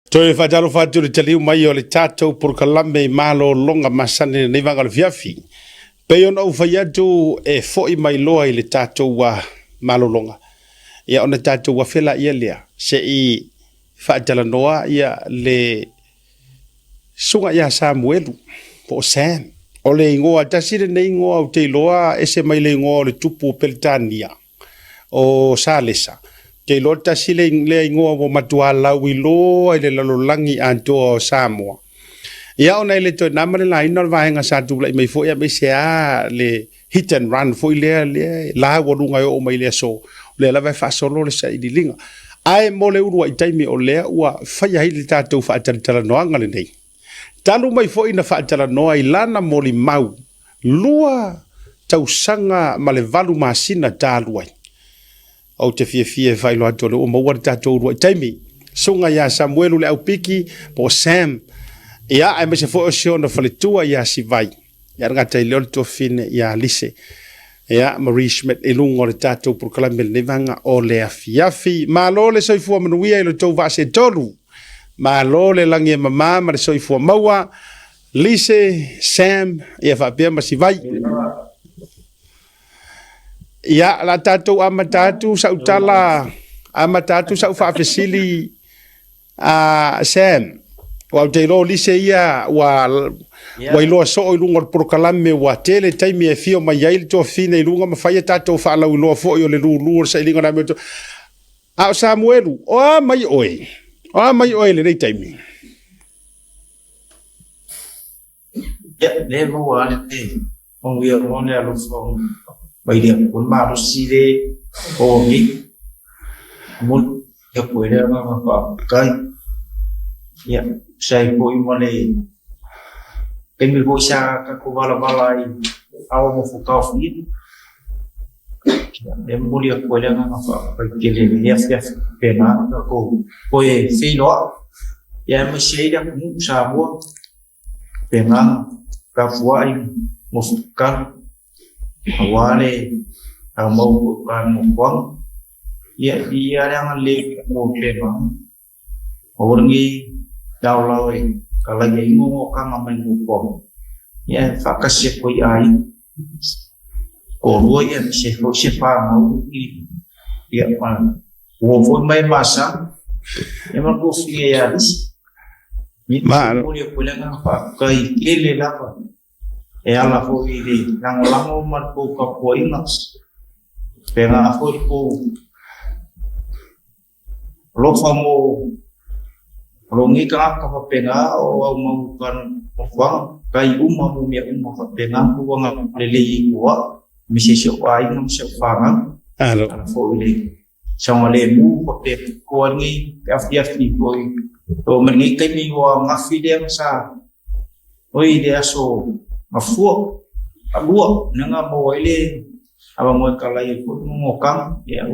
Toe faatalofa atu i le taliu mai o le tatou polokalame i malologa masani i lenei vaega o le afiafi. Pei ona ou fai atu e foi mai loa i le tatou malologa, ia ona tatou afe laia lea se i faatalanoa ia le susuga ia Samuelu po o Sam. O le igoa tasi lenei igoa ou te iloa ese mai le igoa o le tupu o Peretania o Salesa. Ou te iloa tasi lea igoa ua matua lauiloa i le lalolagi atoa o Samoa. Ia ona e le toe na ma le laina o le vaega sa tulai mai foi aemaise lava le hit and run foi lea lea laualuga e oo mai i le aso, o lea lava e faasolo le sailiiliga. Ae mo le uluai taimi o lea ua faia ai le tatou faatalatalanoaga lenei. Talu mai foi na faatalanoa i lana molimau 2 tausaga ma le 8 masina talu ai. Ou te fiafia e faailoa atu o lea ua maua le tatou uluai taimi. Susuga ia Samuelu le Aupiki po o Sam, ia aemaise foi o si ona faletua ia Sivai, ia le gata i lea o le tuafafine ia Lise, ia Marie Schmidt i luga o le tatou polokalame i lenei vaega o le afiafi. Malo le soifua manuia i lo outou vaa seetolu. Malo le lagi e mama ma le soifua maua. Lise, Sam, ia faapea ma Sivai. Ia, la tatou amata atu sau tala, amata atu sau faafesili a Sam. Ua ou te iloa o Lise ia ua iloa soo i luga o le polokalame ua tele taimi e fio mai ai le tuafafine i luga ma fai a tatou faalauiloa foi o le lulu o le sailiga o le amiotonu. A o Samuelu, o a mai oe? O a mai oe i lenei taimi? Ia, lea e maua lava le manuia mo le alofa mai le Atua le malosi le o nei. Momoli atu ai le agaga faafetai. Ia, tusa ai foi ma le taimi foi sa tatou valavala ai ao ma Futaofia. Ia, e momoli atu ai le agaga faafetai tele i lenei afiafi faapena ona tatou toe feiloai. Ia aemaise ai le atunuu Samoa. Faapena tapuai nofo tatalo aua le aumau foi o le nofoaga. Ia viia le agalelei o le Atua aua lenei laolao e talai ai gogotaga mai le nofoaga ia e faatasi atu ai aiga toalua ia aemaise ai foi se fanau ia ma uo foi ma e masani ia ma le tuafafine ia Lisa. Malo. Momoli atu ai le agaga faafetai tele lava e ala foi i le lagolago ma le tou tapuaiga, pena foi le tou alofa mo lou nei tagata faapena o au mau ka nofoaga, kai uma mo mea uma faapena tou agalelei i tua aemaise si ou aiga ma si ou fanau. Malo. Ala foi i le saogalemu faapea koa lenei afiafi foi o ma lenei taimi ua gafi lea ma sa oi le aso mafua alua lena maua ai le avanoa e talai ai foi gogotaga ia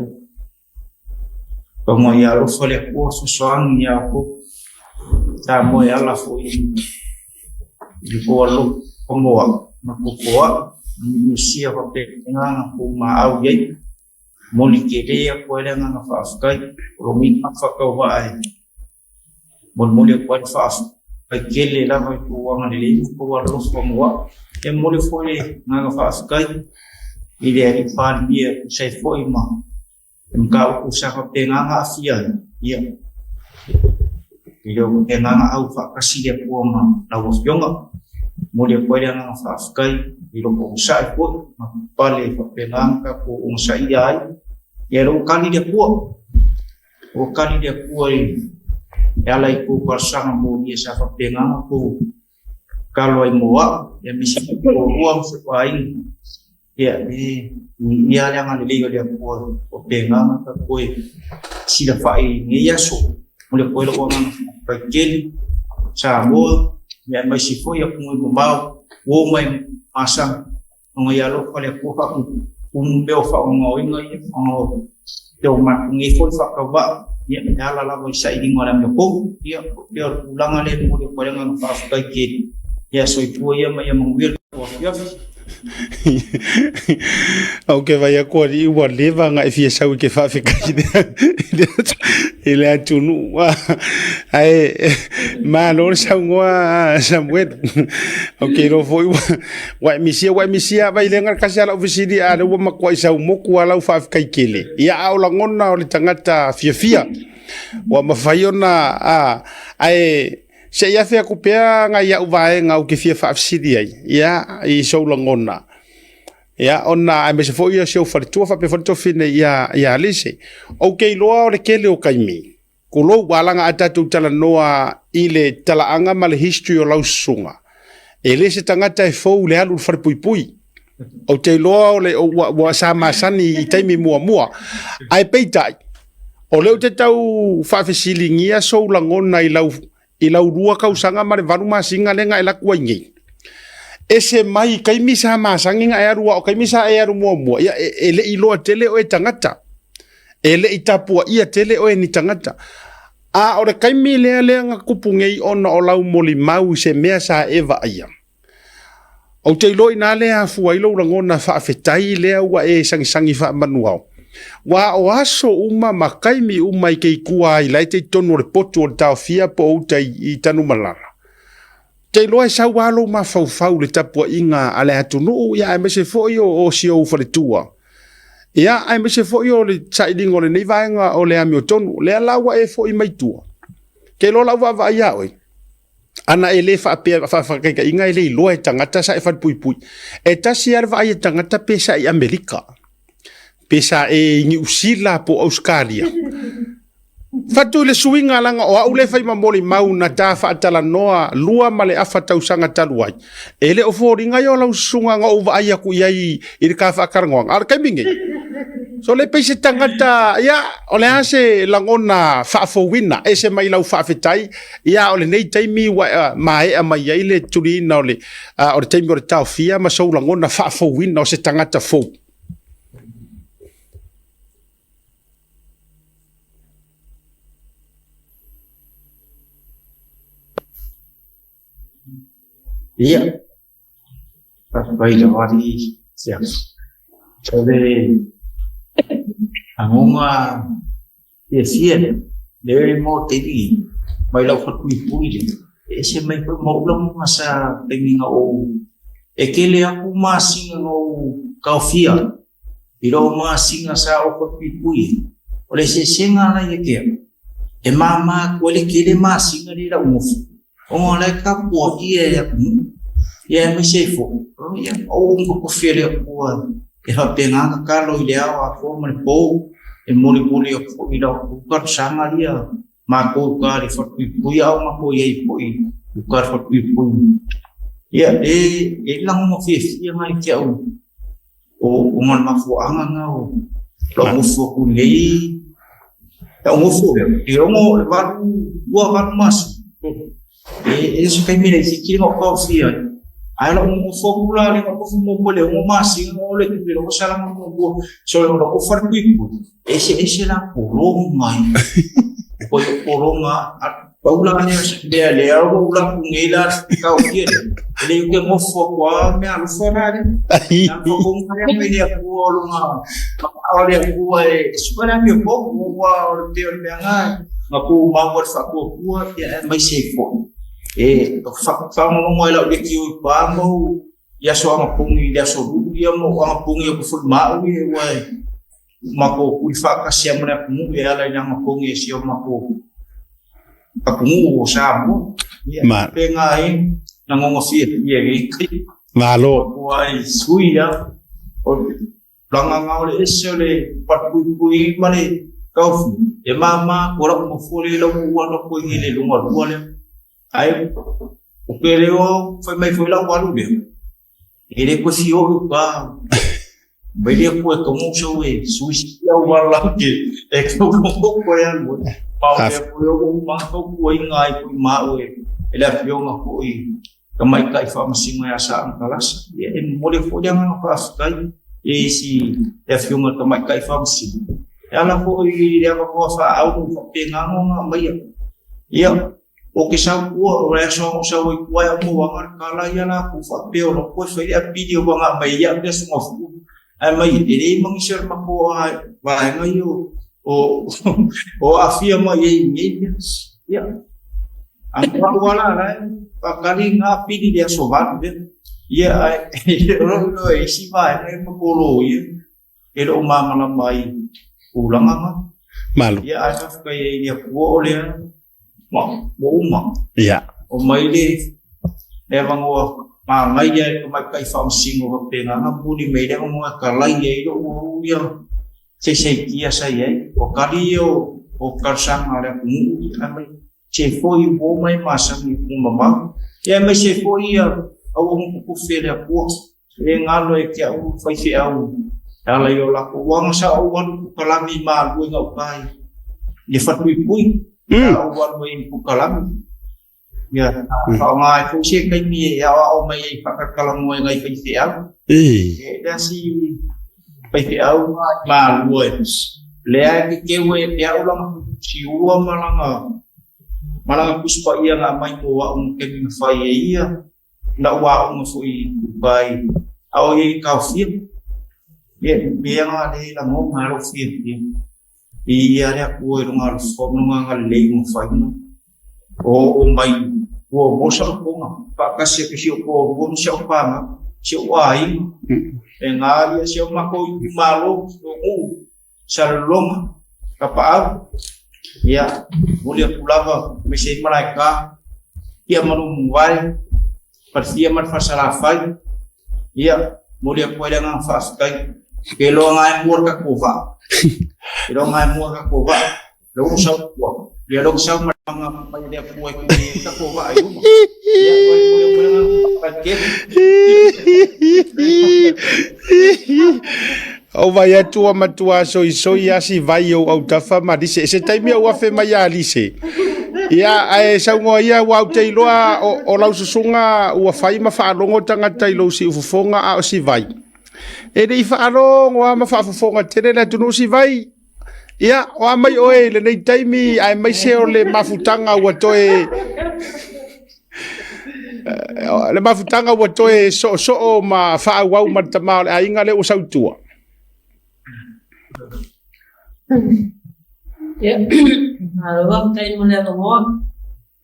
tonga ia alofa le Atua fesoasoani ia outou Samoa e ala foi i le tou alofa moa ma tou toa'a minusia faapena na tou maau i ai. Momoli tele atu ai le agaga faafetai o lo o faatauvaa e molimoli atu ai le faafetai tele lava i tou agalelei ma tou alolofa mo au. E momoli foi le agaga faafetai i le Alii Palemia e tusa ai foi ma le mataupu sa faapena ona aafia ai, ia, e le o faapena ona au faatasi le Atua ma lau Afioga. Momoli atu ai le agaga faafetai i lou onosai foi ma pale faapena ona tatou onosaia ai. Ia ua kali le Atua, ua kali le Atua i e ala i tou talosaga molia sa faapena ona tou tatalo ai mo au, ia aemaise foi toalua ma si ou aiga. Ia, e viia le agalelei o le Atua faapena ona tatou toe silafai i lenei aso. Momoli atu ai lou agaga faafetai tele Samoa, ia aemaise foi atunuu mamao ua oo mai masani ona ia alofa le Atua faatumu mea o faaaogaina ia ona o te o matou nei foi faatauvaa ia e ala lava i sailiga o le amiotonu. Ia, pei o le tulaga lea e momoli atu ai le agaga faafetai tele. Ia soifua ia ma ia manuia le afiafi. Ou ke vai aku alii ua leva na e fia sau i ke faafetai i le atunuu. Ae malo le saunoa Samuel. Ou te iloa foi ua e misia, ua e misia lava i lega le tasi lava lau fesili, a o lea ua matuai sau motu lava lau faafetai tele. Ia, a o lagona o le tagata fiafia ua mafai ona, ae Se i afe atu pea nai au vaega ou te fia faafesili ai, ia, i sou lagona, ia, ona aemaise foi o si ou faletua faapea foi le tofine ia, ia Alise. Ou te iloa o le tele o taimi, tulou, aua leaga a tatou talanoa i le talaaga ma le history o lau susuga, e le se tagata e fou i le alu i le falepuipui. Ou te iloa o le, ua, ua, sa masani i taimi muamua. Ae peitai, o lea ou te tau faafesiligia sou lagona i lau, i lau 2 tausaga ma le 8 masina lea na e alu atu ai nei. Ese mai i taimi sa masani na e alu, a o taimi sa e alu muamua, ia e, e le i iloa tele oe e tagata. E le i tapuaia tele oe e ni tagata. A o le taimi lea lea na tupu nei ona o lau molimau i se mea sa e vaaia. Ou te iloa inā lea e afua ai lou lagona faafetai lea ua e sagisagi faamanuao. Aua o aso uma ma taimi uma i te i tua ai la e te i totonu o le potu o le Taofia po o uta i Tanumalala, ou te iloa e sau lava lou mafaufau i le tapuaiga a le atunuu, ia aemaise foi o si ou faletua, ia aemaise foi o le sailiga o lenei vaega o le amiotonu. Lea la ua e foi mai tua, ou te iloa o lau vaavaai ia oe, Ana e le faapea faataitaiga e le iloa e tagata sa e falepuipui. E tasi lava le vaai e tagata pe sa i Amerika, pe sa e i Niu Sila po o Ausetalia. Fatu i le suiga leaga o au lea e fai ma molimau na ta faatalanoa 2.5 tausaga talu ai. E le o foliga ia o lau susuga na ou vaai atu i ai i le ta faatalanoaga. A o le taimi nei, so le pei se tagata, ia, o le a se lagona faafouina, ese mai lau faafetai, ia, o lenei taimi ua maea mai ai le tuliina o le, o le taimi o le taofia ma sou lagona faafouina o se tagata fou. Ia, faafetai lava alii Siafu. O le agoga fiafia lea, lea mo le taimi mai lau falepuipui lea, e ese mai foi ma ou lagona sa taimi na ou, e tele atu masina na ou taofia i lou masina sa ou falepuipui ai. O le eseesega la ia te au, e mama atu ai le tele masina lea i lau nofo. Ona o la e tapuaia e atunuu, ia aemaise ai foi, ia ou totofi e le Atua e faapena ona tatalo i le ao atoa ma le pou, e molimoli atu foi i la outou talosaga ia matou i uta i le falepuipui a o matou i ai foi i uta i le falepuipui. Ia, e i ai lagona fiafia na ia te au ona o le mafuaaga na o lou nofo atu i lenei Lau nofo lea, e ono le valu, lua valu masina. E se taimi laitiiti na ou taofia ai. Ae lau nofo atu la lea na nofo muamua i le 6 masina o le tupe lea salaga muamua. So o lau falepuipui, e eseese la pologa ia. Poi o pologa, pau la lea o se mea lea ua ou alu atu nei la taofia lea. E le ou te nofo atu lava mea alofa la lea. Mea alofa tonu lea mai le Atua o lona o le Atua e sue le amiotonu aua o le pei o le mea na na tumau ai le faatuatua ia aemaise ai foi e faalogologo ai lau leitio i pa ma ou i aso agapogi i le aso Lulu ia ma ou agapogi atu foi ma au ia aua e matou hui faatasi lava ma le atunuu e ala i le agapogi e si o matou atunuu o Samoa. Ia, faapena ai lagona fiafia i lenei taimi. Malo. Matua sui lava. O le tulaga o le ese o le falepuipui ma le taofi, e mama atu lau nofo lea i lau ua nofo i le luga lua lea. Ae o ke leo fai mai foi lau alu lea, e le koe fia oo i uka. Mai le koe tomo sau e sui si au wala ke e kau ko koe alu. Ma o mea foi o ou mafaufauina ai foi ma au e le afioga foi tamaitai faamasino ia Sa Matalasa. Ia, e momoli foi le agaga faafetai i isi le afioga i le tamaitai faamasino. E ala foi i le avanoa faaauno faapena ona aumaia. Ia. O ke sau ua o le aso o sau ai tua e au moaga le kala ia la ku faapea o loko e fai le apili o wanga mai ia le aso ngafu ae mai e le mangisi o le mako a vaega ia o o aafia mai ai i nei mea. Ia, a o au la la e faakali ngā apili le aso 8 lea. Ia, ae o lou iloa e isi vaega e makolo ia e le o malamalama ai i tulaga na. Malo. Ia, ae faafetai ai i le Atua o lea ua uma. Ia. O mai le le avanoa manaia e le tamaitai faamasino faapena na momoli mai le avanoa e talai ai lou au ia saisaitia sa i ai. O tali ia o talosaga a le atunuu ia ae mai se foi ua oo mai masani i atunuu mamao. Ia aemaise foi ia auauna totofi a le Atua. E le galo ia te au faifeau e ala i o latou aga sa ou alu i pukalami i Malua i gauta i le falepuipui sa ou alu ai i pukalami. Ia faaaoga ai foi se taimi e aoao mai ai faatalatalanoa i nai faifeau. E lea si faifeau i Malua lea e teteu e te au lana siua ma lana ma lana Tusi Paia na aumai mo au ma taimi na fai e ia. Na ou aoga foi i Dubai, a o ia i taofia. Ia, mea na lea e lagona ai lou fiafia i ia le Atua i lona alofa ma lona agalelei ua mafai ona oo mai ua maua sau toga faatasi atu si ou toalua ma si au fanau, si ou aiga, e na ia si o matou itumalo, o nuu. Salelologa, Tapaau, ia, momoli atu lava aemaise ai Malaeta, Tia ma Lumuvae, Falefia ma le Falesalafai, ia, momoli atu ai le agaga faafetai. Ke loa nga e mua le tatou vaa. Ke loa nga e mua le tatou vaa. Lea ua sau tua. Lea ua sau ma le mai le Atua e tuli ai le tatou vaa i luma. Ia, momoli atu ai le agaga faafetai tele. Ou vai atu ua matua soisoi a si vai ou autafa ma Lise. Se taimi ou afe mai ia Lise. Ia, ae saunoa ia ua au te iloa o, o lau susuga ua fai ma faalogo tagata i lou siufofoga a o si vai. E le i faalogo lava ma faafofoga tele le atunuu si vai. Ia, o a mai oe i lenei taimi aemaise o le mafutaga ua toe le mafutaga ua toe soosoo ma faaauau ma le tama o le aiga lea ua sau i tua. Ia, malo faafetai mo le avanoa.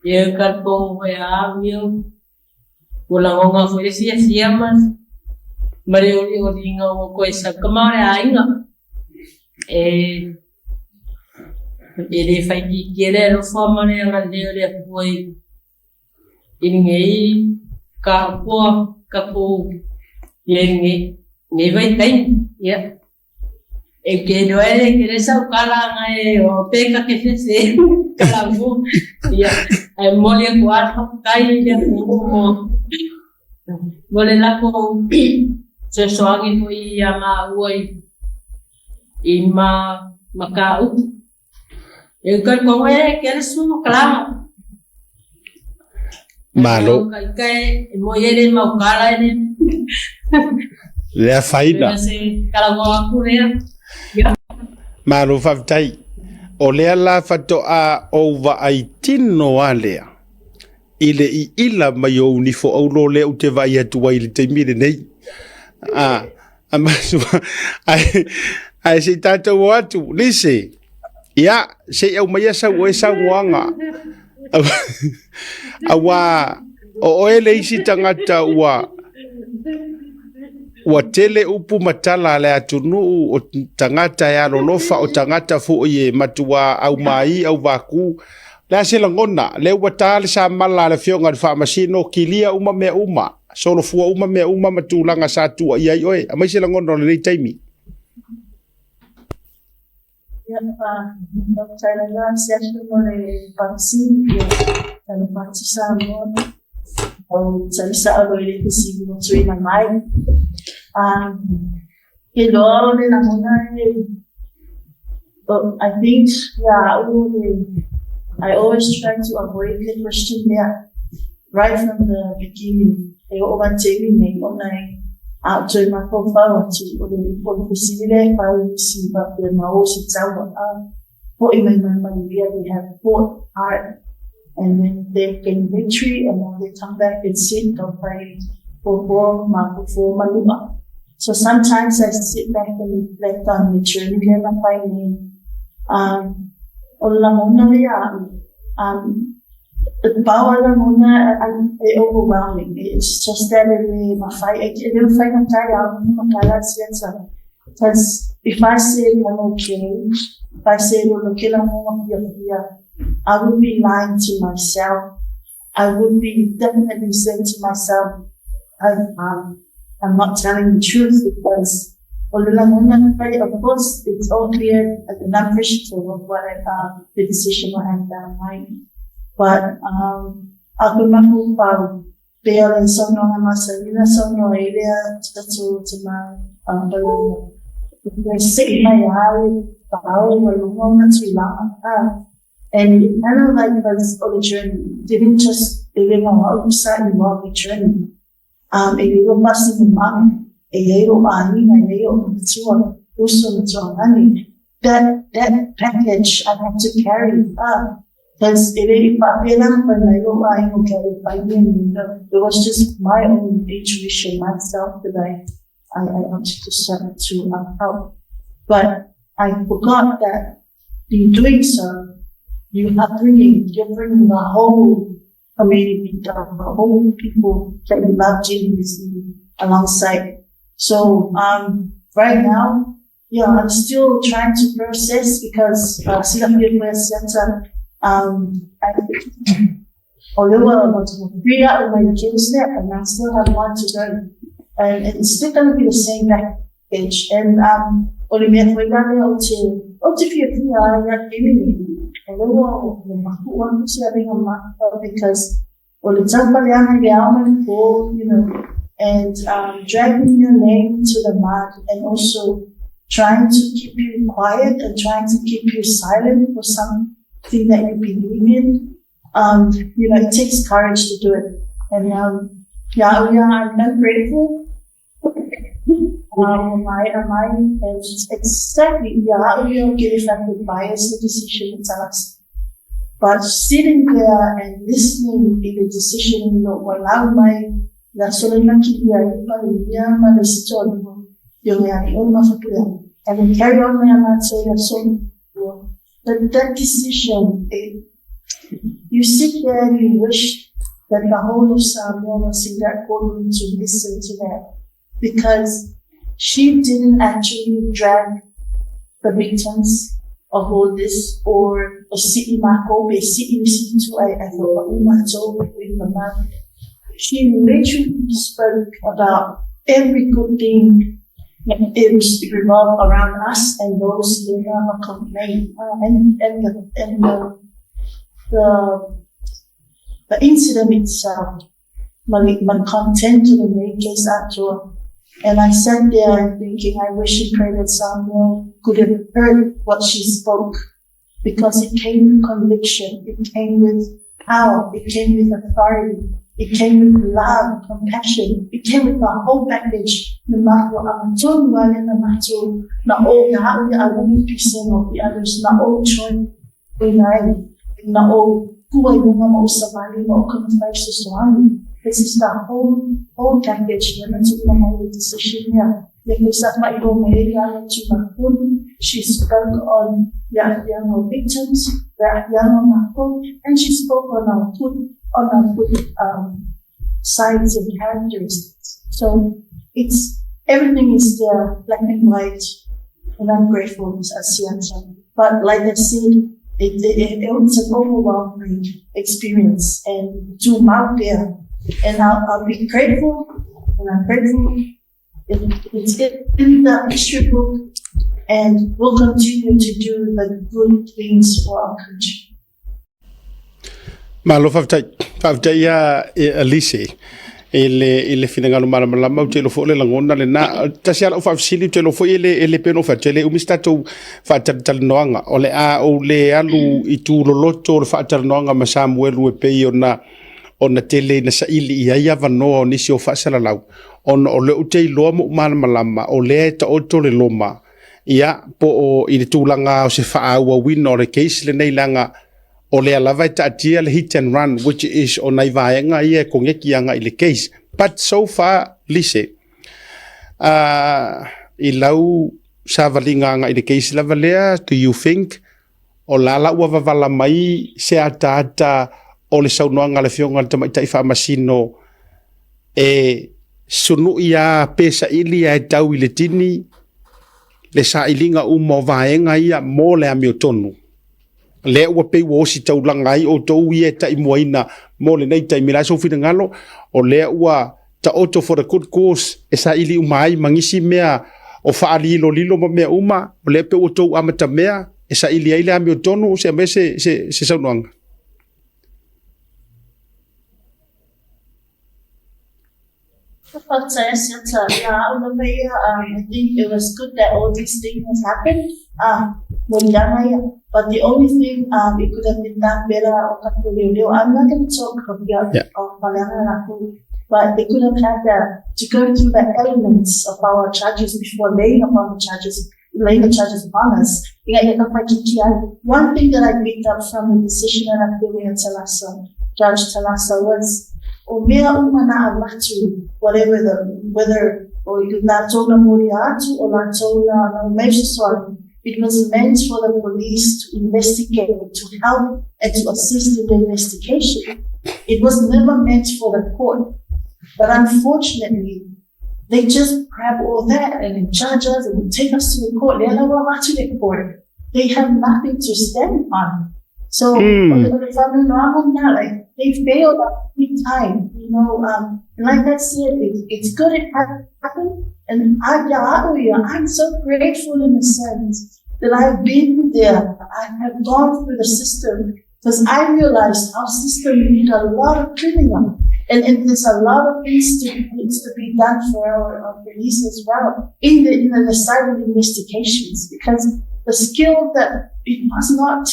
Ia, e talitonu foi lava au ia, ua lagona foi le fiafia ma ma le olioliga ua toe sau tama o le aiga. E e le faitiitia le alofa ma le agalelei o le Atua i i lenei taotoa tatou i ai i lenei vaitaimi. Ia, e te iloa e le tele sau tala ae o pe ta te fefe kalamu. Ia, ae momoli atu lava le faafetai i le atunuu mo mo le latou fesoasoani foi ia maua i i ma mataupu. E talitonu e tele sulu kalama. Malo. Ka ika e moi e le mau kala e le. Le afaina. Se kalama aku lea. Malo faafetai. O lea la faatoa ou vaai tino lava lea i le iila mai o ou nifo auro lea ou te vaai atu ai i le taimi lenei. A, ae se i tatou o atu, Lise, ia, se i aumaia sau oe saunoaga. Auā, o oe le isi tagata ua ua tele upu ma tala a le atunuu o tagata e alolofa, o tagata foi e matua aumai, auvākū. Le a se lagona, lea ua ta le samala a le Afioga i le Faamasino, kilia uma mea uma, solofua uma mea uma ma tulaga sa tuuaia ai oe. Aumai se lagona o lenei taimi. Ia, faafetai lava Siaki mo le vaccine, ia, talofa atu Samoa. Au salisa au i le fesili ua tuuina mai. Ke loa o le lagona e I think ia au o le I always try to avoid le question lea right from the beginning e oo mai taimi nei ona e a ou toe mafaufau atu o le o le fesili lea e fai i isi faapea ma o se taua a hoʻi mai ma manuia they have fought hard. And then they gain victory and then they come back and sit taufai puapua ma fofo manua. So sometimes I sit back and reflect on the journey lea na fai nei. Um, o le lagona lea a'u, um, pau a lagona e overwhelming. It's just that e le mafai, e le mafai na kai au ma kala siata. Because if I say I'm okay, if I say lo ke la mo fia fia, I would be lying to myself. I would be definitely saying to myself, I'm not telling the truth because of course it's all clear and I'm appreciative of what I, the decision I had that night. But a ku mahu pau pea le saunoaga masani saunoa i lea tatou tama le si'i mai lava pau ma luga ona tulaga. And it kind of like was on the journey. Didn't just e le au sa i the journey. E le pasi ni mama, e iai lou aiga, e iai o'u matua, uso ma tuagani. That package I had to carry up. Because e le i faapena fai mai lou aiga o ke ale fai mea nei. It was just my own intuition, myself, that I wanted to start to help. But I forgot that in doing so, you're bringing the whole community, the whole people that you love dearly alongside. So, right now, yeah, I'm still trying to process because, silafia Center, I, although I want to three out of my kids there, and I still have one to go. And it's still going to be the same package. And, o le mea foi la lea ou te fiafia ai ia taimi nei. O lea ua maku'u atu se avega maka because o le taupaleaga i le ao ma le po, and dragging your name to the mud and also trying to keep you quiet and trying to keep you silent for something that you believe in. It takes courage to do it. And yeah, I'm grateful. My, and exactly, yeah, we don't get affected by the decision itself. But sitting there and listening in the decision, walau mai la sole na ki ia i pa ia ma le story yo ngai o ma fa. And then carry on my so ya so but that decision, you sit there and you wish that the whole of Samoa was in that courtroom to listen to that. Because she didn't actually drag the victims of all this or o si'i mākou pe si'i isi itu ai whakauma mātou in the mud. She literally spoke about every good thing it was revolved around us and those who have a complaint and the incident itself my content to the main case actual. And I sat there thinking, I wish and pray that Samuel could have heard what she spoke because it came with conviction, it came with power, it came with authority, it came with love, compassion, it came with the whole package. Na mako ang tonu ale na mato na o na o I wouldn't be saying of the others na o choi inai na o kuai lunga ma o savali ma o kana fai sosoani. This is the whole package na na mai decision here. She spoke on the young victims, the young mako, and she spoke on our good sides and characteristics. So it's everything is there, black and white, and I'm grateful as Siata. But like I said, it's an overwhelming experience, and to out there, and I'll be grateful, and I'm grateful. It's in the history book, and we'll continue to do the good things for our country. Malo faafetai. Faafetai ia e Alice i le finagalo malamalama ou te iloa foi o le lagona lenā. Tasi lava la'u faafesili ou te iloa foi e le pei ona ou fai atu e le umi se tatou faatalatalanoaga o le a ou lē alu i tuloloto o le faatalanoaga ma Samuelu e pei ona tele ina saili i ai avanoa o nisi o faasalalau ona o lea ou te iloa ma ou malamalama o lea e taoto le loma ia po o i le tulaga o se faaauauina o le case lenei leaga. O lea lava e taatia le hit and run which is o nai vaega ia e kogeki agai i le case. But so far Lise, i lau savaliga agai i le case lava lea, do you think o la la ua vavala mai se ataata o le saunoaga a le Afioga i le Tamaitai Faamasino e sunui lava pe saili ae tau i le tini le sailiga uma o vaega ia mo le amiotonu? Lea ua pei ua ositaulaga ai outou ia e taimuaina mo lenei taimi. O le a sou finagalo? O lea ua taoto for the good cause e saili uma ai ma nisi mea o faalilolilo ma mea uma, o lea pei ua outou amatamea e saili ai le amiotonu, se aumai se, se, se saunoaga. Faafetai Asiata, ia au lava ia, I think it was good that all these things has happened, moliaga ia, but the only thing it could have been done better o tatou leoleo, I'm not going to talk about faleaga latou, but they could have had that to go through the elements of our charges before laying upon the charges, laying the charges upon us, ina ia tawhaikiki ai. One thing that I picked up from the decision that I'm doing at Talasa, Judge Talasa, was o mea uma na avatu, whatever the, whether o latou na molia atu o latou na mei fesoasoani, it was meant for the police to investigate, to help and to assist in the investigation. It was never meant for the court. But unfortunately, they just grab all that and charge us and take us to the court. The court. They have nothing to stand on. So, like, they failed big time. You know, like I said, it's good it happened. And I'm so grateful in a sense that I've been there. I have gone through the system because I realized our system needs a lot of cleaning up. And there's a lot of things to, needs to be done for our police as well in the side of investigations, because the skill that it was not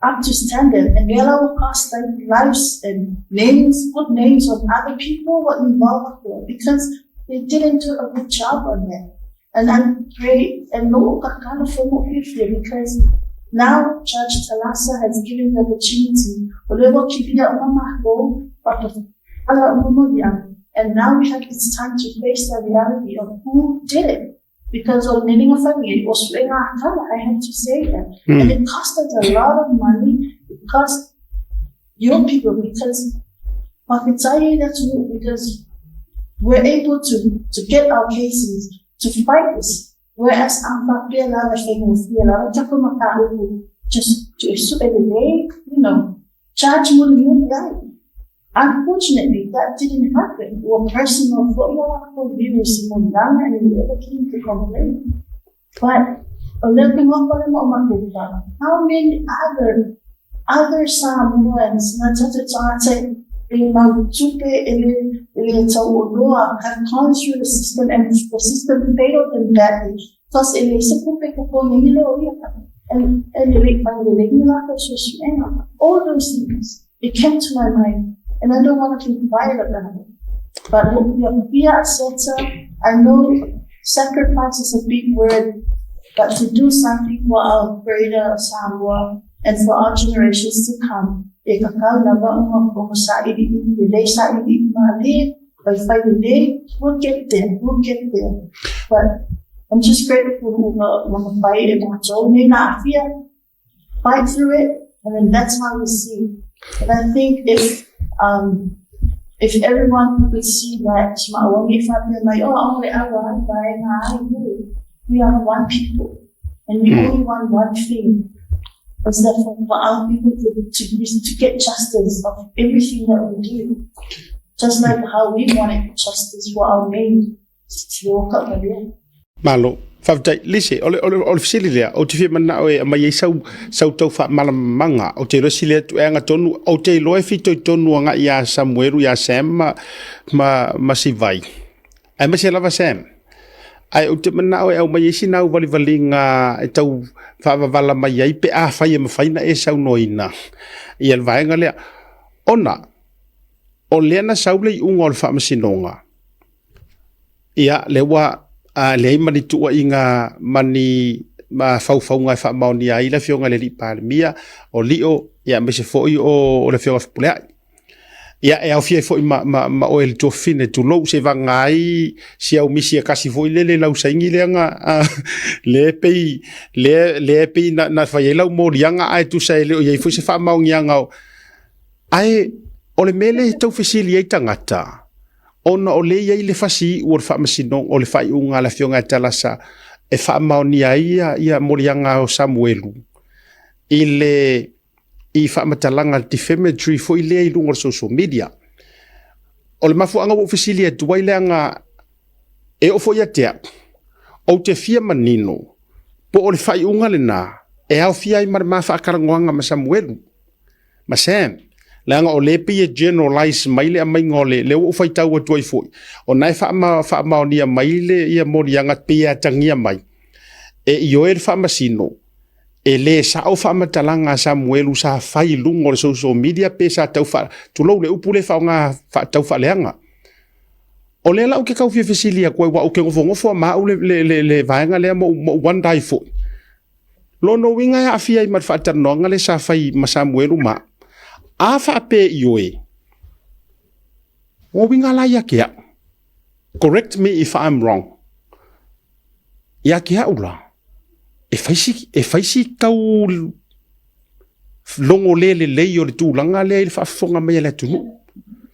up to standard and they will cost like lives and names, good names of other people were involved there because they didn't do a good job on that. And I'm pray and no kind of because now Judge Talasa has given the opportunity and now we have it's time to face the reality of who did it. Because of living a family, was I have to say that. And it cost us a lot of money. It cost your people because because we're able to get our cases to fight this. Whereas just to charge muli Unfortunately, that didn't happen. Or personal for views and we ever came to complain. But how many other Samoans e mautupe e le tauoloa have gone through the system and the system failed them badly. Because e le se pupe ko ko ngilo ia and le all those things, it came to my mind, and I don't want to keep quiet about it. But we are I know sacrifice is a big word, but to do something for our greater Samoa and for our generations to come, e kakau lava uma o sa i i le sa i ma le by fighting day, we'll get there, we'll get there. But I'm just grateful for fight and fight through it, and then that's how we see. And I think if everyone could see that, like, oh, we are one people, and we only want one thing. Is that for our people to get justice of everything that we do. Just like how we wanted justice for our name. Malo. Faafetai. Lise, o le fesili lea, ou te fia manao e aumai ai sau tau faamalamalamaga. Ou te iloa sili atu e agatonu, ou te iloa e fitoitonu agai iā Samuelu, iā Sam ma Sivai. Aemaise lava Sam. Ae ou te manao e aumai ai sina auvalivaliga e tau faavavala mai ai pe afai e mafai ona e saunoaina ia le vaega lea. Ona, o lea na sau le iuga o le faamasinoga, ia, lea ua leai ma ni tuuaiga ma ni mafaufauga e faamaonia ai le Afioga i le Alii Palemia, o Lio, ia aemaise foi o le Afioga Fepuleai. Ia, e aofia ai foi ma, ma, ma oe le tuafafine, tulou, seivaga ai si au misi e kasi foi lele i lau saini lea na, lea pei, lea, lea pei na, na fai ai lau moliaga ae tusa e le o i ai foi se faamaoniaga o... Ae o le mea lea e tau fesili ai tagata, ona o lea e i ai le fasi iu o le faamasinoga, o le faaiuga a le Afioga ia Talasa e faamaonia ai ia, ia moliaga o Samuelu i le i faamatalaga defamatory foi lea i luga o le social media. O le mafuaaga ua ou fesili atu ai leaga e oo foi ia te au, ou te fia manino po o le faaiuga lena e aofia ai ma le ma faatalanoaga ma Samuelu ma Sam, leaga o lea e pei e generalize mai le aumaiga o le, lea ua ou faitau atu ai foi, o na e faamaonia mai le ia moliaga pei e atagia mai e ioe le faamasino e le sao faamatalaga a Samuelu sa fai i luga o le social media pe sa tau faa, tulou le upu lea faaaoga tau faaleaga. O lea la ou te tau fia fesili atu ai, aua ou te nofonofo lava ma au le, le, le, le vaega lea ma ou, ma ou wonder ai foi. Lona uiga e aafia ai ma le faatalanoaga lea sa fai ma Samuelu ma au. A faapea ioe, ua uiga la ia te au. Correct me if I'm wrong. Ia te au la, e fai si, e fai si tau logo le lelei o le tulaga lea i le faafofoga mai a le atunuu.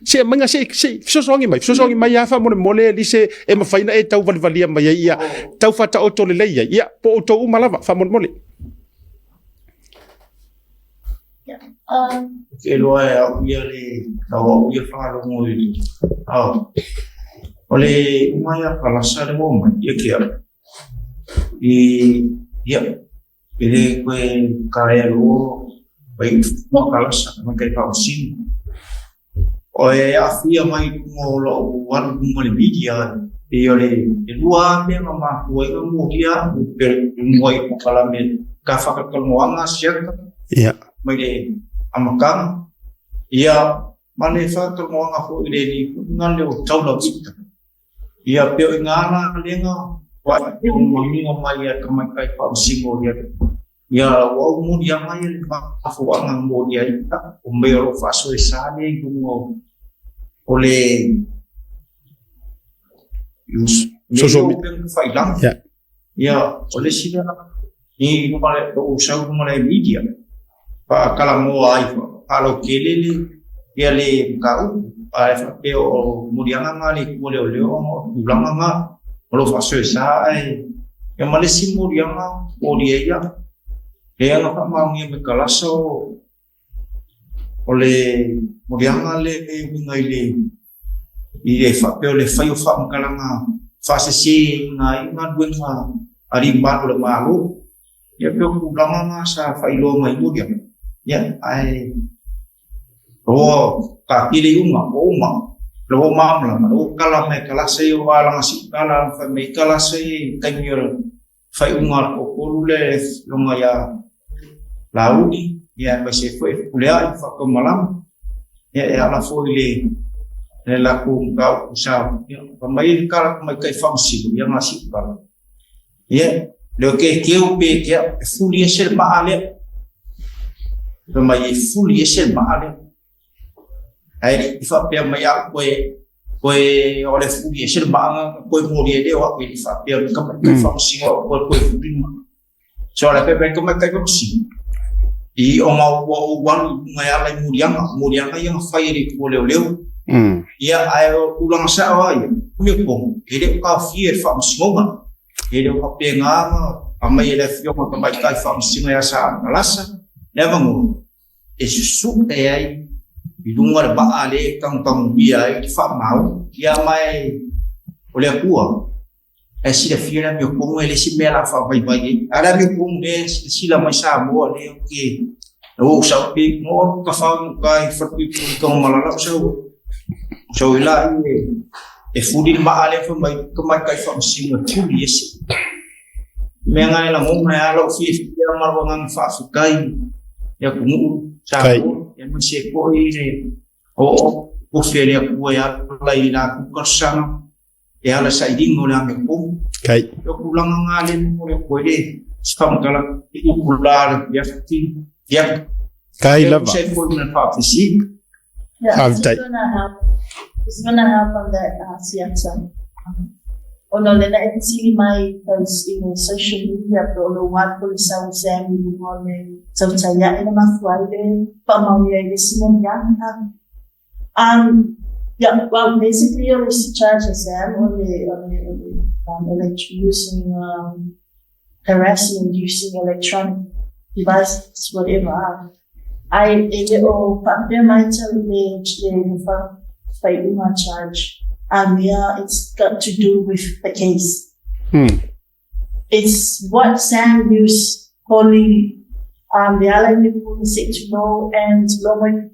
Se aumaiga se, se fesoasoani mai, fesoasoani mai lava faamolemole Elise e mafai ona e tau valivalia mai ai ia tau faataoto lelei ai. Ia, po o outou uma lava faamolemole. Ou te iloa e au ia le tau au ia faalogo i le ao. O le uma ia Kalasa le ua mai ia ke au. I ia e le koe kalea loa mai ma Kalasa mai kai faamasino. O e aafia mai i luga o lou alu i luga o le media pei o le e lua lava mea na mafua ai ona molia au pei o luga i polokalame ka faatalatalanoaga siaka mai le amataga ia ma le faatalatalanoaga foi i le lipoti lea o Taula Victor. Ia pei o i ina la lea ua manino mai ai le tamaitai faamasino ia Ia ua ou moliaga ia le mafuaaga na molia ai o mea o lo o faasoesa lea i luga o le social media failaga. Ia o le isi lea i luga o lou sau i luga o le media faatalanoa ai faalautele le ia le mataupu ae faapea o moliaga na a le Itu o Leoleo ona o tulaga na o lo o faasoesa ae ia ma le isi moliaga molia ia lea na faamaonia mai Kalasa o le moliaga lea e uiga i le i le faapea o le fai o faamatalaga faasese i nai galuega a alii mamalu o le Malo. Ia pei o tulaga na sa faailoa mai moliaga ia ae O ka pili uma, o uma, le ua malamalama, le ua kala mai kalasa ia o alanga si kala fai mai kalasa ia i taimi o le faaiuga o le toatolu lea le afioga ia Laauli, ia aemaise foi Fepuleai Faataumalama, ia e ala foi i le le latou mataupu sa ia fai mai le kala tamaitai faamasino ia na si kala. Ia, leo ke keu pe ke e fuli ese le maa lea. Fai mai e fuli ese le maa lea. Ae le i faapea mai au koe koe o le fuli ese le maa nga koe moli e leo au e le faapea mai ka mai kai whakasinga o koe koe fuli le maa. So le pe ka mai kai whakasinga. I o ngā ua o walu i lunga e ala i molianga, molianga ia nga whai e le kua leo leo. Ia, ae o tulaga sao a ia, umi o pono, e le o kaofia e le faamasinoga. E le o faapena na aumai e le Afioga Tamaitai Faamasino ia Sa Malasa le avanoa e susu'e ai i luga le vaa lea e tanutagumia ai le faamau. Ia ma e o le Atua e silafia le amiotonu e le isi mea la faavaivai ai. A le amiotonu lea e silasila mai Samoa lea ou te ou sau pe mo ka fau i uka i Falepuipui i Tanumalala ou sau sau ai la e E fuli le maa lea fai mai tamaitai faamasino e fuli ese. Mea nga e lagona e ala o fiafia ma lou agaga faafetai i atunuu Samoa aemaise foi le oo tofi a le Atua e ala i latou talosaga e ala i sailiga o le amiotonu. O tulaga nga lea e momoli atu ai le Se faamatalaga i upu la le afiafi, ia. Kai E lava. tusa ai foi ma le faafesili. Yeah, just Faafetai. gonna help. Just gonna help on that, Siata. Ona o lena e fesili mai those i le social media po o le what po le sau Sam i luga o le tautai ae na mafua ai le faamaoni ai le isi moniaga. Yeah, well, basically o le isi charge a Sam o le o le o le um, using um, harassment using electronic devices whatever. Ai e le o faapea mai tau le le faaiuga charge a mea it's got to do with the case. It's what Sam used calling um, the Alai people to and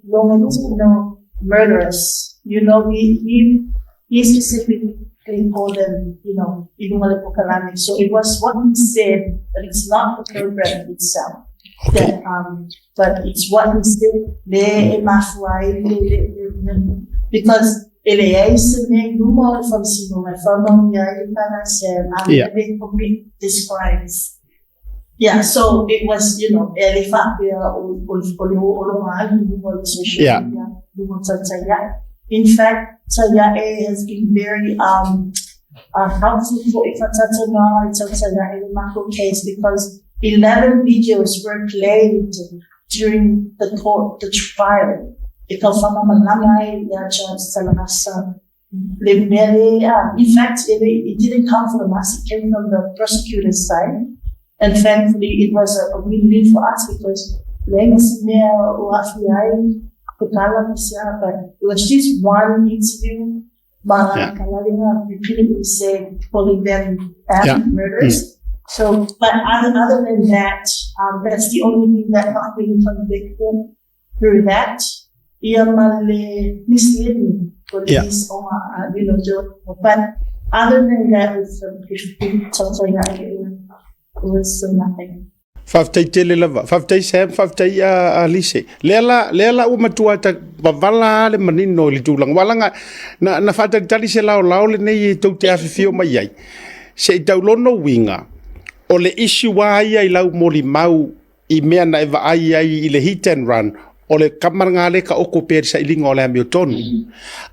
Longitudinal murderers. You know, he, he, he specifically called them, you know, Ilumalapokalanik. So it was what he said, but it's not the program itself. Okay. That, but it's what he said, le e mafua ai le, le, le, because e leai se mea i luma o le faamasinoga e faamaonia ai le tala Sam a they commit these crimes. Yeah, so it was, you know, e le faapea o, o, o le hoʻologa ai i luma o le social media, luma o Tautaiae. In fact, Taiae has been very helpful for Ifatatanoa and Tautaiae in the Mako case because 11 videos were played during the court, the trial. E tau whamamalama ai ia Judge Salagasa le mea le, in fact, it, it didn't come from us, it came from the prosecutor's side. And thankfully, it was a win-win for us because leai ma se mea o aafia ai ko tala ma se aha, but it was just one interview ma Kalalinga repeatedly said calling them murders. So, but other, other than that, that's the only thing that got me convicted through that. Ia ma le misleading police or, you know, but other than that, with it was nothing. Faafetai tele lava. Faafetai Sam, faafetai a Alice. Lea la, lea la ua matua ta pavala lava le manino i le tulaga. Aua leaga na, na faatalitali se laolao lenei e tou te afifio mai ai. Se i taulono uiga, o le issue lava ia i lau molimau i mea na e vaai ai i le hit and run, o le kama lena lea e taoto pea i le sailiga o le amiotonu.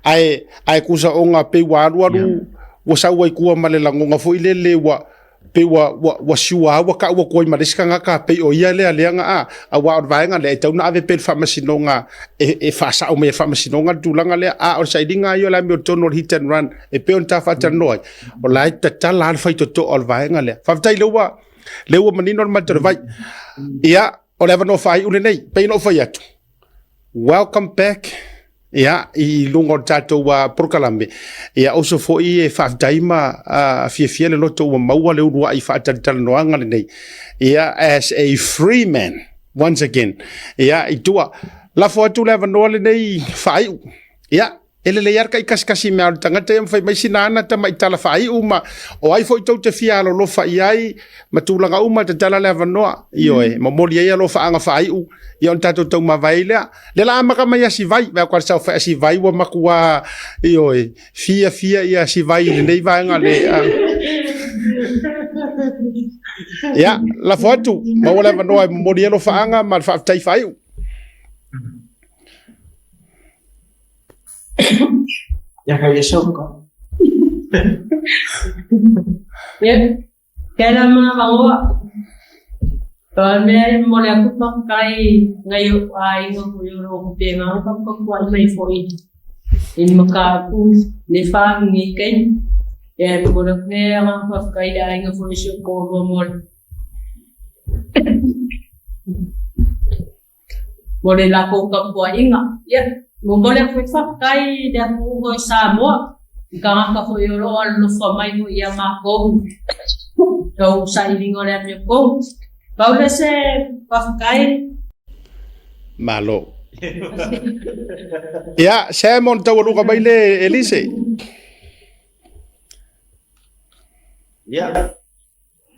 Ae, ae kusa ona pei ua alualu, ua sau ai tua ma le lagona foi lele ua, pei ua, ua, ua sure lava ua tau atu ai ma le isi tagata pei o ia lea lea na a, aua o le vaega lea e tatau ona ave pea i le faamasinoga e, e faasao mai e le faamasinoga le tulaga lea, a o le sailiga lava ia o le amiotonu o le hit and run e pei ona ta faatalanoa ai, o la e tatala lava le faitotoa o le vaega lea. Faafetai lea ua, lea ua manino le mata o le vai. Ia, o le avanoa faaiu lenei, pei ona ou fai atu, welcome back ia, i luga o le tatou polokalame. Ia, oso foi e faafetai ma fiafia le loto ua maua le uluai faatalatalanoaga lenei. Ia, as a free man, once again. Ia, i tua, lafo atu le avanoa lenei faaiu. Ia, E lelei lava le taikasikasi mea o le tagata ia ma fai mai sina ana tamai tala faaiu ma o ai foi tou te fia alolofa i ai ma tulaga uma, tatala le avanoa. Ioe, momoli ai alofaaga faaiu, ia ona tatou taumavae ai lea. Lea la amata mai Asivai, vaai atu a le saofai Asivai ua matua, ioe, fiafia ia Asivai i lenei vaega le Ia, lafo atu, maua le avanoa e momoli ai alofaaga ma le faafetai faaiu. Ia kai e sauka. Ia, kela mga vangoa. Pa mea e mo le aku pakai ngai o aiga ko yo ro pe nga ka ko ko mai foi. I maka ku le fa ngi kai. E mo le mea nga pakai le aiga foi so ko ro mo. Mo le lako tapuaiga. Ia, momoli atu ai faafetai i le atunuu o Samoa, i tagata foi o lo o alolofa mai foi ia matou tau sailiga o le amiotonu. Pau lea se faafetai. Malo. Ia, Sam ona taualuga mai le Elise. Ia,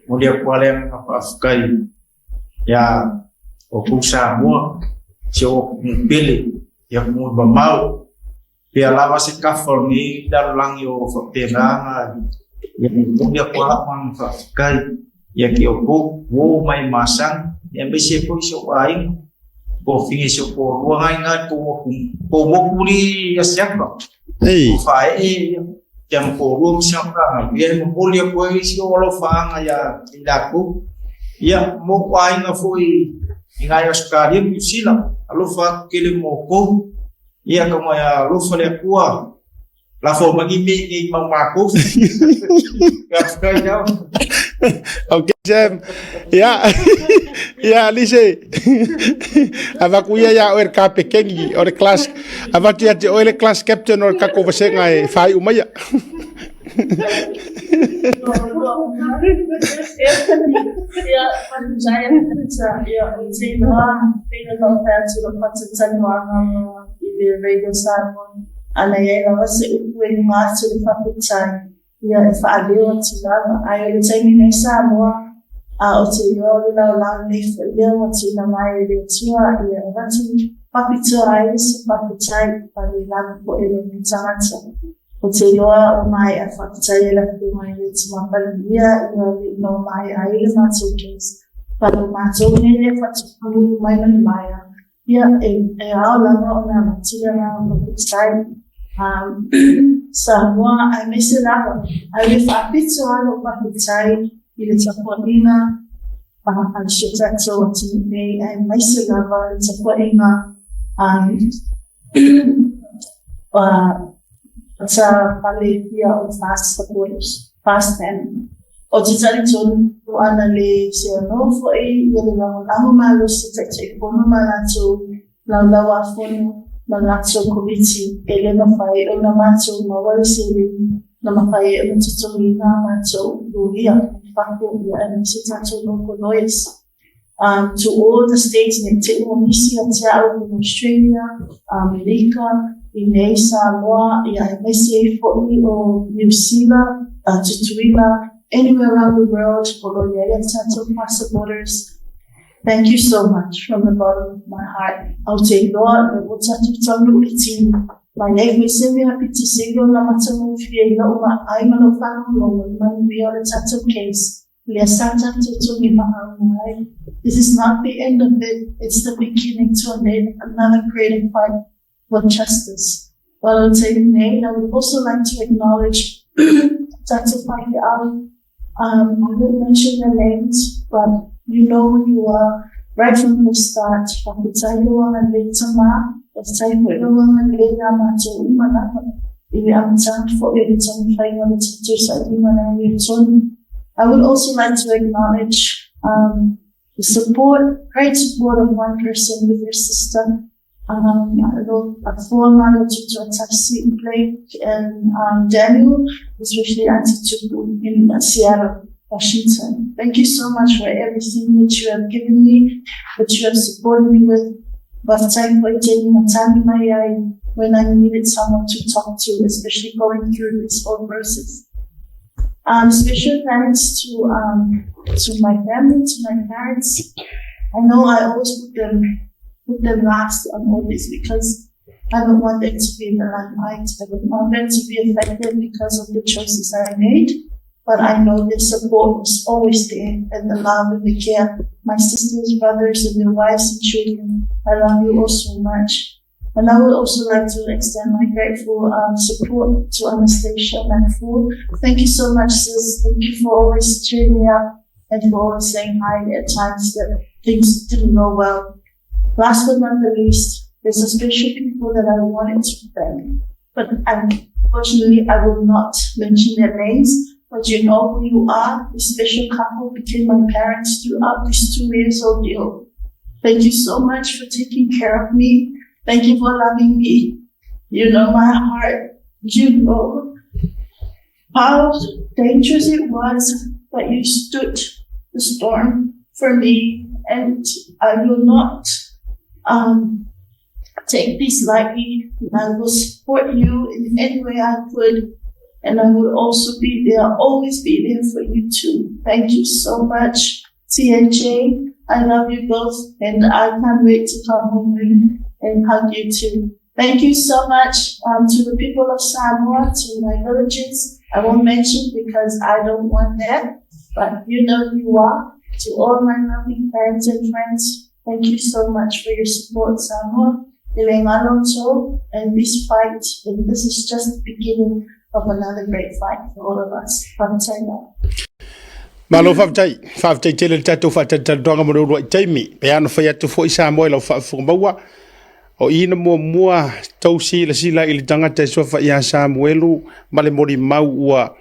momoli atu lava le agaga faafetai Ia outou Samoa, si ou atunuu pele, i atunuu mamao, pea lava se tafa o lenei lalolagi o faapena ona momoli atu lava lau agaga faafetai. Ia ki oukou uo mai masani, aemaise ai foi si ou aiga, tofiga i si ou toalua na ina i tou motu li Asiata. O faaee ia si ana toalua ma si ana fanau, ia e momoli atu ai si ou alofaaga ia i latou. Ia, mo ou aiga foi i na i Ausetalia ma Niu Sila, alofa atu tele mo outou. Ia, tau mai alofa le Atua. Lafo mai ni mea nei mau mākou. Faafetai lava. Ok, Sam. Ia, ia, Alice. Avatu ia ia oe le kapekeni o le class. Avatu ia te oe le class captain o le tatou vasega e faaiu maia. I le Radio Samoa, ana i ai lava se upu e luma atu le faafetai, ia e faaleo atu lava. Ae o le taimi nei Samoa, a o te iloa o le laolao nei foi lea ua tuuina mai e le Atua, ia e avatu faapitoa ai se faafetai i le lava foi o lona tagata. O te iloa ua maea faafetai e le Afioga i le Tama Palemia ia le ina ua maea ai le matou case. But o matou nei e faatupulaia mai ma le maea, Ia, e ao lava ona avatu le agaga faafetai Samoa aemaise lava ae le faapito lava lou faafetai i le tapuaiga a si o tatou atunuu nei aemaise lava le tapuaiga a sa fale ia o FAST supporters, FAST family. Ou te talitonu ana le seanoa foi ia le lagolago malosi Taitaifono ma latou Laulau-a-Fono ma latou Komiti e le mafai ona matou maua le seleni na mafai ai ona totogiina a matou loia i fafo ia aemaise tatou local lawyers. To all the states nei te ua misi ia te au in Australia, Amerika, i nei Samoa, ia aemaise ai foi o Niu Sila, Tutuila, anywhere around the world o lo o i ai a tatou passaporters. Thank you so much from the bottom of my heart. Ou te iloa le ua tatou taunuu le tino. Mai ai foi se mea pito sili ona matagofie i lou vaai ma lou faalogologo i manuia o le tatou case. This is not the end of it, it's the beginning to another creative fight for justice. While I would also like to acknowledge Dr. Faifeau. I won't mention their names, but you know who you are right from the start. Faafetai loa le tama, faafetai foi loa le ia matou uma lava i le amataga foi o le taumafaiga o le tatou sailiga le amiotonu. I would also like to acknowledge the support, great support of one person with her sister, Afua Tutuatasi Blake and Daniel, especially Auntie Tupu in Seattle, Washington. Thank you so much for everything that you have given me, that you have supported me with. Faafetai foi te matagi mai ai when I needed someone to talk to, especially going through this whole process. Special thanks to my family, to my parents. I know I always put them last on all this because I don't want them to be in the limelight. I don't want them to be affected because of the choices I made. But I know their support was always there and the love and the care. My sisters, brothers, and their wives and children, I love you all so much. And I would also like to extend my grateful support to Anastasia Manful. Thank you so much, sis. Thank you for always cheering me up and for always saying hi at times that things didn't go well. Last but not the least, there's a special people that I wanted to thank, but unfortunately I will not mention their names, but you know who you are. This special couple became my parents throughout these 2 years ordeal. Thank you so much for taking care of me. Thank you for loving me. You know my heart. You know how dangerous it was, but you stood the storm for me, and I will not take this lightly. I will support you in any way I could, and I will also be there, always be there for you too. Thank you so much, TNJ. I love you both, and I can't wait to come home and hug you too. Thank you so much to the people of Samoa, to my villages. I won't mention because I don't want that. But you know who you are. To all my lovely fans and friends, thank you so much for your support, Samoa. And this fight, and this is just the beginning of another great fight for all of us. Faafetai lava. Malo faafetai, faafetai tele le tatou faatalitalidoaga mo le uluai taimi. Pe a na fai atu foi Samoa i lau faafofoga maua, o i na muamua tou silasila i le tagata e suafa ia Samuelu ma le molimau ua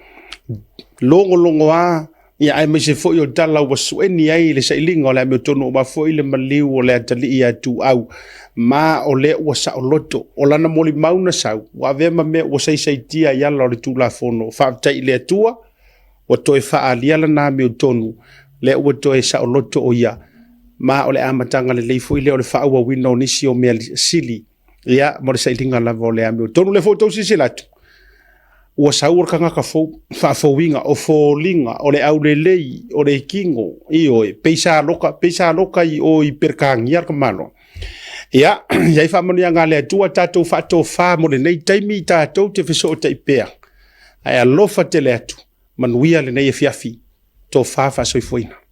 logologoa Ia aemaise foi o tala ua sueni ai le sailiga o le amiotonu aua foi le maliu o le atalii ia Tuau, ma o lea ua saoloto. O lana molimau na sau, ua avea ma mea ua saisaitia i ala o le Tulafono. Faafetai i le Atua, ua toe faaalia lana amiotonu, lea ua toe saoloto o ia, ma o le amataga lelei foi lea o le faaauauina o nisi o mea sili, ia, mo le sailiga lava o le amiotonu. O lea foi ua outou silasila atu, ua sau o le tagata fou, faafouina, o foliga, o le aulelei, o le tino, ioe, pei sa loka, pei sa loka i o i Peretania le tamaloa. Ia, i ai faamanuiaga a le Atua, tatou faatofa mo lenei taimi, tatou te fesootai pea, ae alofa tele atu, manuia lenei afiafi, tofa faasoifuaina.